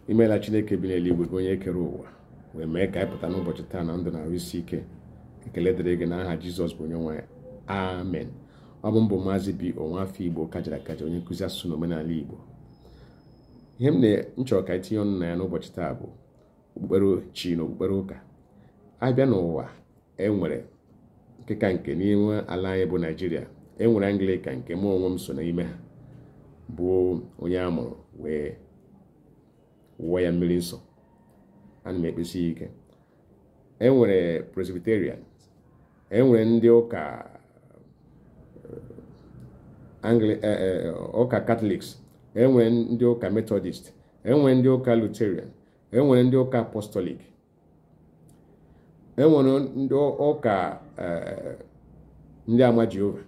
Imeela Chineke bi n'eluigwe, gị onye kere ụwa wee mee ka anyị pụta n'ụbọchị taa na ndụ na ahụ isi ike. Ekele dịrị gị n'aha Jizọs bụ onye nwe anyị. Amen. Ọ bụ mbụ Maazị B. Onwafọ Igbo kajara akaja, onye nkụzi asụsụ na omenala Igbo. Ihe m na-nchọrọ ka anyị tinye ọnụ na ya n'ụbọchị taa bụ okpukpere chi na okpukpere ụka. Abịa n'ụwa, enwere nke ka nke n'ime ala anyị bụ Naijiria, enwere Anglican nke mụ onwe m so n'ime ha, bụ onye a mụrụ wee wụọ ya mmiri nsọ. Ana m ekpesi ya ike. Enwere Presbyterian, enwere ndị ụka ụka Catholics, enwere ndị ụka Methodist, enwere ndị ụka Lutheran, enwere ndị ụka Apostolic, enwere ndị ụka ndị ama Jehova,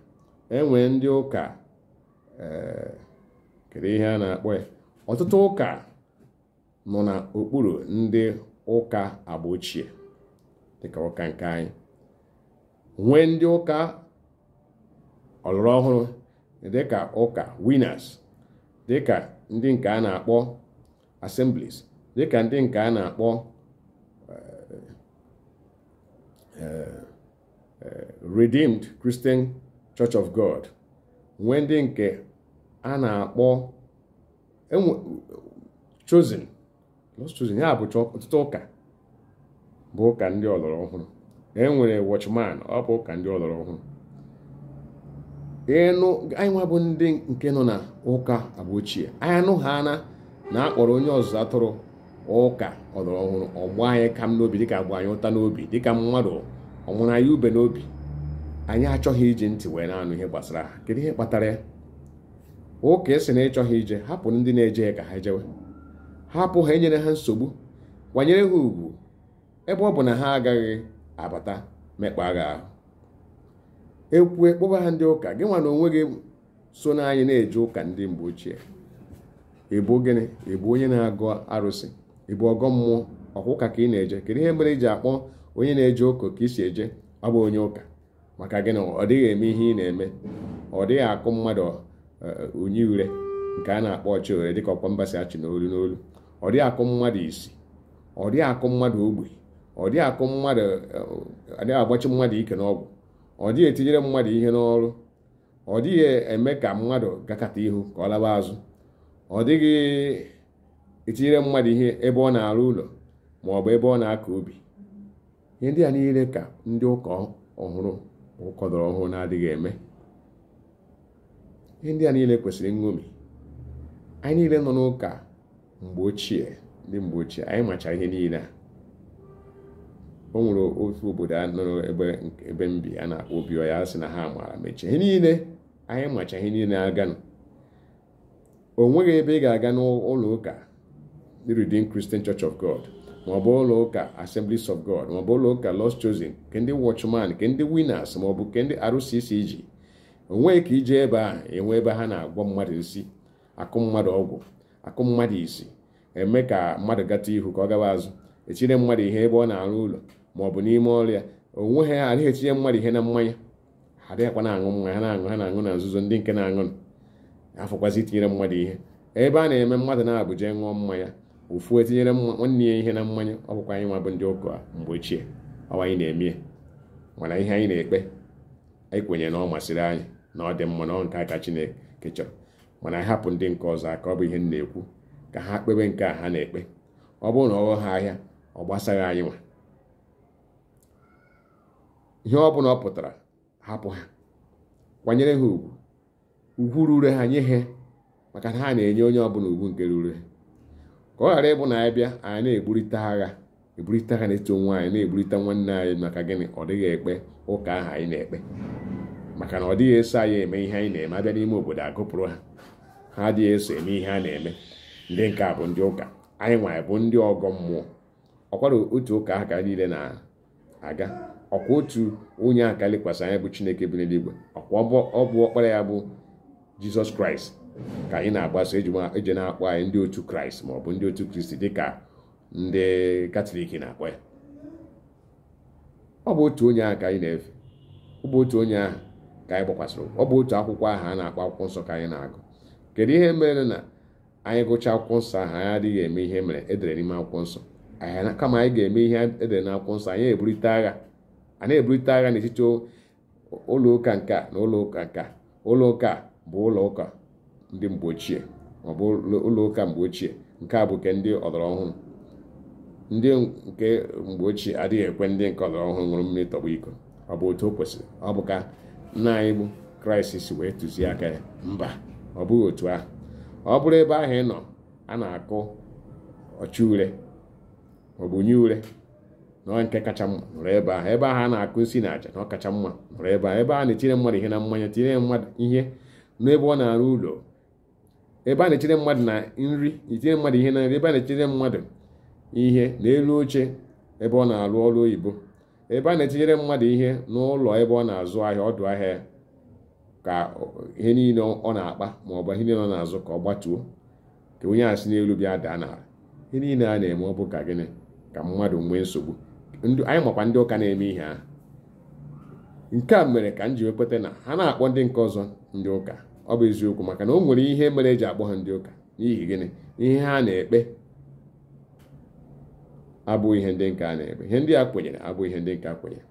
enwere ndị ụka, kedu ihe a na-akpọ ya, ọtụtụ ụka nọ n'okpuru ndị ụka agba ochie dịka ụka nke anyị, nwee ndị ụka ọlọrọ ọhụrụ dịka ụka Winners, dịka ndị nke a na-akpọ Assemblies, dịka ndị nke a na-akpọ Redeemed Christian Church of God, nwee ndị nke a na-akpọ Chosen, Lost Chosen. Ya bụ ọtụtụ ụka bụ ụka ndị ọlọrọ ọhụrụ. E nwere Watchman, ọ bụ ụka ndị ọlọrọ ọhụrụ. Ịnụ anyị nwa bụ ndị nke nọ na ụka agba ochie, anyị anụ ha na na-akpọrọ onye ọzụzụ atụrụ ụka ọlọrọ ọhụrụ, ọgbọ anyị kam n'obi dịka agba anyị ụta n'obi, dịka mmadụ ọmụrụ anyị ube n'obi. Anyị achọghị iji ntị wee na-anụ ihe gbasara ha. Kedu ihe kpatara ya? Ụka esi na ịchọghị ije, hapụ ndị na-eje ka ha jewe, hapụ ha, enyere ha nsogbu, kwanyere ha ugwu, ebe ọ bụ na ha agaghị abata mekpa gị ahụ. Ekwue kpọba ha ndị ụka. Gị nwa na onwe gị so na anyị na-eje ụka ndị mgbe ochie, ịbụ gịnị? Ịbụ onye na-agọ arụsị, ịbụ ọgọ mmụọ, ọkwa ụka ka ị na-eje. Kedu ihe mere iji akpọ onye na-eje ụka ka isi eje ọ bụ onye ụka? Maka gịnị? Ọ dịghị eme ihe ị na-eme, ọ dịghị akụ mmadụ onye ure nke a na-akpọ ọchị ore dịka ọkwa mba si achị n'olu n'olu. Ọ dịghị akụ mmadụ isi, ọ dịghị akụ mmadụ ogbi, ọ dịghị akụ mmadụ, ọ dịghị agbachi mmadụ ike n'ọgwụ, ọ dịghị etinyere mmadụ ihe n'ọrụ, ọ dịghị eme ka mmadụ gakata ihu ka ọ laba azụ, ọ dịghị etinyere mmadụ ihe ebe ọ na-arụ ụlọ ma ọ bụ ebe ọ na-akọ ubi. Ihe ndị a niile ka ndị ụka ọhụrụ ụkọdọrọ ọhụrụ na-adịghị eme. Ihe ndị a niile kwesịrị nṅomi. Anyị niile nọ n'ụka mgbe ochie, ndị mgbe ochie, anyị macha ihe niile a. O nwere otu obodo a nọrọ ebe m bi a na-akpọ Obi Ọya, sị na ha maara mechie ihe niile. Anyị macha ihe niile aganụ. O nweghị ebe ị ga-aga n'ụlọ ụka Redeemed Christian Church of God maọbụ ụlọ ụka Assemblies of God maọbụ ụlọ ụka Lost Chosen nke ndị Watchman, nke ndị Winners maọbụ nke ndị RCCG, o nweghị ka ije ebe ahụ enwe ebe ha na-agwọ mmadụ isi, akụ mmadụ ọgwụ, akụ mmadụ isi, eme ka mmadụ gata ihu ka ọ gawa azụ, etinye mmadụ ihe ebe ọ na-arụ ụlọ maọbụ n'ime ọrụ ya. Onwe ha adịghị etinye mmadụ ihe na mmanya, ha adịghịkwa na-aṅụ mmanya. Ha na-aṅụ, ha na-aṅụ na nzuzo. Ndị nke na-aṅụ afọkwazi itinyere mmadụ ihe ebe a na-eme mmadụ na-abụ jee ṅụọ mmanya, ofu etinyere nwanne ya ihe na mmanya. Ọ bụkwa anyị nwa bụ ndị ụka mgbe ochie, ọ anyị na-eme. Mana ihe anyị na-ekpe, anyị kwenyere na ọ masịrị anyị, na ọ dị mma, na ọ nke aka Chineke chọrọ. Mana anyị hapụ ndị nke ọzọ aka. Ọ bụ ihe m na-ekwu, ka ha kpebe nke a ha na-ekpe. Ọ bụrụ na ọ ghọọ ha ahịa, ọ gbasaghị anyị nwa. Ihe ọ bụla ọ pụtara, hapụ ha, kwanyere ha ugwu, ugwu ruru ha nye ha, maka na ha na-enye onye ọbụla ugwu nke ruru ha, ka ọ ghara ịbụ na anyị bịa, anyị na-egburite agha, egburite agha n'etiti onwe anyị, na-egburite nwanne anyị. Maka gịnị? Ọ dịghị ekpe ụka ahụ anyị na-ekpe, maka na ọ dịghị eso anyị eme ihe anyị na-eme. Abịa n'ime obodo, agụpụrụ ha, ha adịghị eso eme ihe a na-eme. Ndị nke a bụ ndị ụka anyị nwa bụ ndị ọgọ mmụọ. Ọkwara otu ụka ahụ ka anyị niile na-aga, ọkwa otu onye aka lekwasị anya bụ Chineke bi n'eluigwe, ọkwa ọ bụ ọkpara ya bụ Jizọs Kraịst ka anyị na-agbaso. Eji na-akpọ anyị ndị otu Kraịst ma ọ bụ ndị otu Kristi dịka ndị Katọlik na-akpọ ya. Ọ bụ otu onye ahụ ka anyị na-efe, ọ bụ otu onye ahụ ka anyị gbakwasịrị, ọ bụ otu akwụkwọ ahụ a na-akpọ akwụkwọ nsọ ka anyị na-agụ. Kedu ihe mere na Anyị gụchaa akwụkwọ nsọ ahụ, anyị adịghị eme ihe mere edere n'ime akwụkwọ nsọ anyị. Kama anyị ga-eme ihe edere n'akwụkwọ nsọ, anyị eburite agha, a na-eburite agha n'etiti ụlọ ụka nke a na ụlọ ụka nke a. Ụlọ ụka bụ ụlọ ụka ndị mgbe ochie, ma ọ bụ ụlọ ụka mgbe ochie, nke a bụ nke ndị ọlọrọ ọhụrụ. Ndị nke mgbe ochie adịghị ekwe ndị nke ọlọrọ ọhụrụ ṅụrụ mmiri tọgbọ iko. Ọ bụ otu o kwesịrị? Ọ bụ ka nna anyị bụ Kraịst si wee tụzie aka ya? Mba, ọ bụghị otu ahụ. Ọ bụrụ ebe ahụ ị nọ a na-akụ ọchụ ure maọbụ nye ure na nke kacha mma, nọrọ ebe ahụ. Ebe ahụ a na-akụ nsị na aja na ọ kacha mma, nọrọ ebe ahụ. Ebe a na-etinye mmadụ ihe na mmanya, tinye mmadụ ihe n'ebe ọ na-arụ ụlọ, ebe a na-echere mmadụ na nri, etinye mmadụ ihe na nri, ebe a na-echere mmadụ ihe n'elu oche ebe ọ na-arụ ọrụ oyibo, ebe a na-etinyere mmadụ ihe n'ụlọ ebe ọ na-azụ ahịa, ọdụ ahịa, ka ihe niile ọ na-akpa ma ọ bụ ihe niile ọ na-azụ ka ọ gbatuo, ka onye a si n'elu bịa daa n'ala. Ihe niile a na-eme, ọ bụ ka gịnị? Ka mmadụ nwee nsogbu. Anyị makwa ndị ụka na-eme ihe ahụ. Nke a mere ka m ji ekweta na ha na-akpọ ndị nke ọzọ ndị ụka. Ọ bụ eziokwu, maka na o nwere ihe mere eji akpọ ha ndị ụka. N'ihi gịnị? Ihe ha na-ekpe abụghị ihe ndị nke a na-ekpe. Ihe ndị a kwenyere abụghị ihe ndị nke a kwenyere.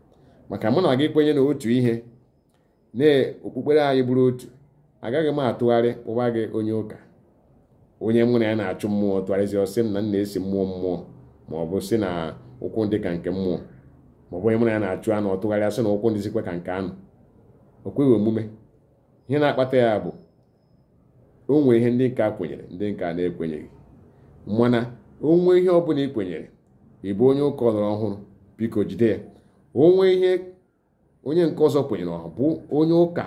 Maka mụ na gị kwenye na otu ihe na okpukpere anyị bụrụ otu, agaghị m atụgharị kpụba gị onye ụka. Onye mụ na ya na-achụ mmụọ tụgharịzi ọsị m na m na-esi mmụọ mmụọ, ma ọ bụ sị na ụkwụ ndị ka nke mmụọ, ma ọ bụ onye mụ na ya na-achụ anụ ọ tụgharịa sị na ụkwụ ndị sikwa ka nke anụ. O kweghị omume. Ihe na-akpata ya bụ o nwere ihe ndị nke a kwenyere, ndị nke a na-ekwenyeghị. Mana o nwee ihe ọbụla ị kwenyere, ị bụ onye ụka ọlọrọ ọhụrụ, biko jide ya. O nwee ihe onye nke ọzọ kwenyere, ọ bụ onye ụka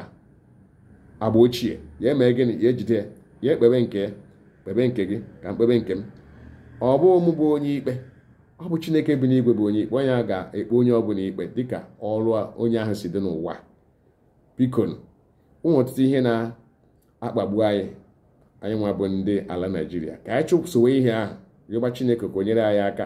agba ochie, ya emee gịnị? Ya ejide ya, ya ekpebe nke ya, kpebe nke gị ka mkpebe nke m. Ọ bụ mụ bụ onye ikpe, ọ bụ Chineke bi n'igwe bụ onye ikpe. Onye a ga-ekpe onye ọbụla ikpe dịka ọrụ onye ahụ si dị n'ụwa. Biko, ụmụ ọtụtụ ihe na-akpagbu anyị, anyị nwa bụ ndị ala Naịjirịa, ka anyị chụsowe ihe ahụ, rịọba Chineke ka o nyere anyị aka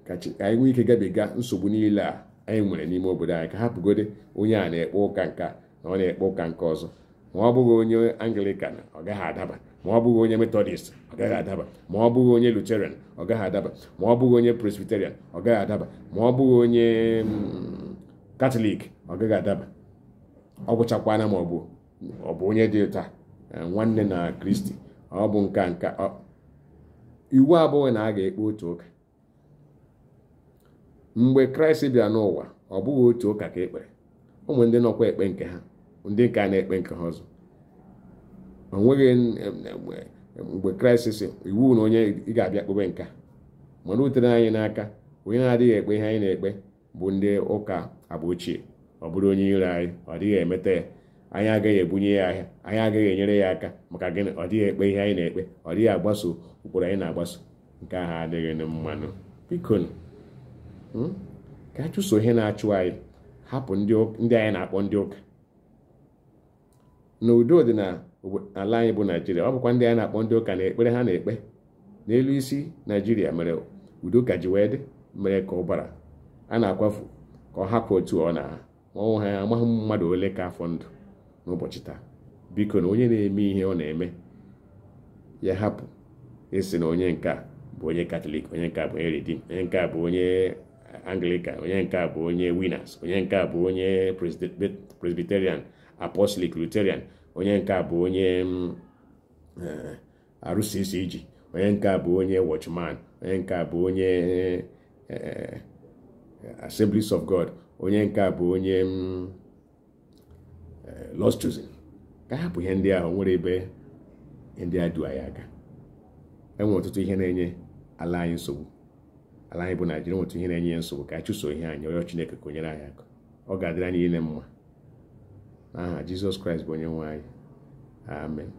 ka anyị nwee ike gabiga nsogbu niile a anyị nwere n'ime obodo anyị, ka hapụgode onye a na-ekpe ụka nke a na ọ na-ekpe ụka nke ọzọ. Ma ọ bụghị onye Anglican, ọ gaghị adaba. Ma ọ bụghị onye Methodist, ọ gaghị adaba. Ma ọ bụghị onye Lutheran, ọ gaghị adaba. Ma ọ bụghị onye Presbyterian, ọ gaghị adaba. Ma ọ bụghị onye Katọlik, ọ gaghị adaba. Ọ gwụchakwana ma ọ bụ onye dị taa nwanne na Kristi, ọ bụ nka nka. Iwu abụghị na a ga-ekpe otu ụka. Mgbe Kraịst bịara n'ụwa, ọ bụghị otu ụka ka ekpere. Ụmụ ndị nọkwa ekpe nke ha, ndị nke a na-ekpe nke ha ọzọ. O nweghị mgbe Kraịst si iwu na onye ị ga-abịa kpebe nka. Mana o tere anyị n'aka, onye na-adịghị ekpe ihe anyị na-ekpe bụ ndị ụka agba ochie. Ọ bụrụ onye iro anyị, ọ dịghị emeta ya. Anyị agaghị ebunye ya ahịa, anyị agaghị enyere ya aka. Maka gịnị? Ọ dịghị ekpe ihe anyị na-ekpe, ọ dịghị agbaso ụkpụrụ anyị na-agbaso. Nke ahụ adịghị mmanụ. Biko, ka a chụso ihe na-achụ anyị, hapụ ndị anyị na-akpọ ndị ụka. Na udo dị n'ala anyị bụ Naijiria. Ọ bụkwa ndị anyị na-akpọ ndị ụka na ekpere ha na-ekpe n'elu isi Naijiria mere udo ka ji wee dị, mere ka ụbara a na-akwafu ka ọ hapụ otu ọ na ọnwụ ha. Amaghị mmadụ ole ka afọ ndụ n'ụbọchị taa. Biko, na onye na-eme ihe ọ na-eme, ya hapụ ịsị na onye nke a bụ onye Katọlik, onye nke a bụ onye Redeem, onye nke a bụ onye Anglican, onye nke a bụ onye Winners, onye nke a bụ onye Presbyterian, Apostolic, Lutheran, onye nke a bụ onye RCCG, onye nke a bụ onye Watchman, onye nke a bụ onye Assemblies of God, onye nke a bụ onye Lost Chosen. Ka hapụ ihe ndị ahụ nwere ebe ndị a du anyị aga. Enwere ọtụtụ ihe na-enye ala anyị nsogbu. Ala anyị bụ Naijiria nwere ọtụtụ ihe na-enye ya nsogbu. Ka anyị chụso ihe anyị, rịọ Chineke ka o nyere anyị aka. Ọ ga-adịrị anyị niile mma. N'aha Jizọs Kraịst bụ onye nwe anyị, amen.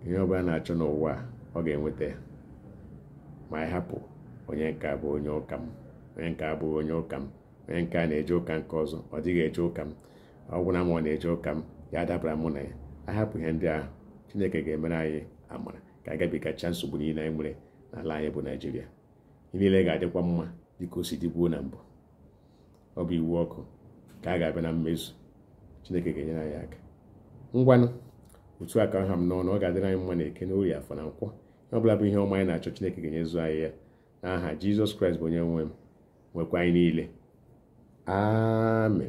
Ihe ọbụla na-achọ n'ụwa ọ ga-enweta ya, ma anyị hapụ onye nke a bụ onye ụka m, onye nke abụghị onye ụka m, onye nke a na-eje ụka nke ọzọ, ọ dịghị eje ụka m, ọ gwụna ma ọ na-eje ụka m, ya dabara mụ na ya. Ahapụ ihe ndị ahụ, Chineke ga-emere anyị amara ka anyị gabigacha nsogbu niile anyị nwere n'ala anyị bụ Naijiria. Ihe niile ga-adịkwa mma dịka o si dịbuo na mbụ. Ọ bụ iwu ọkụ ka a ga-abịa na mmezu. Chineke ga-enyere anyị aka. Ngwanụ, Otu a ka ha m n'ọnụ. Ọ ga-adịrị anyị mma na Eke, na Orie, Afọ na Nkwọ. Ihe ọbụla bụ ihe ọma anyị na-achọ, Chineke ga-enyezu anyị ya n'aha Jizọs Kraịst bụ onye nwe m, nwekwa anyị niile. Amen.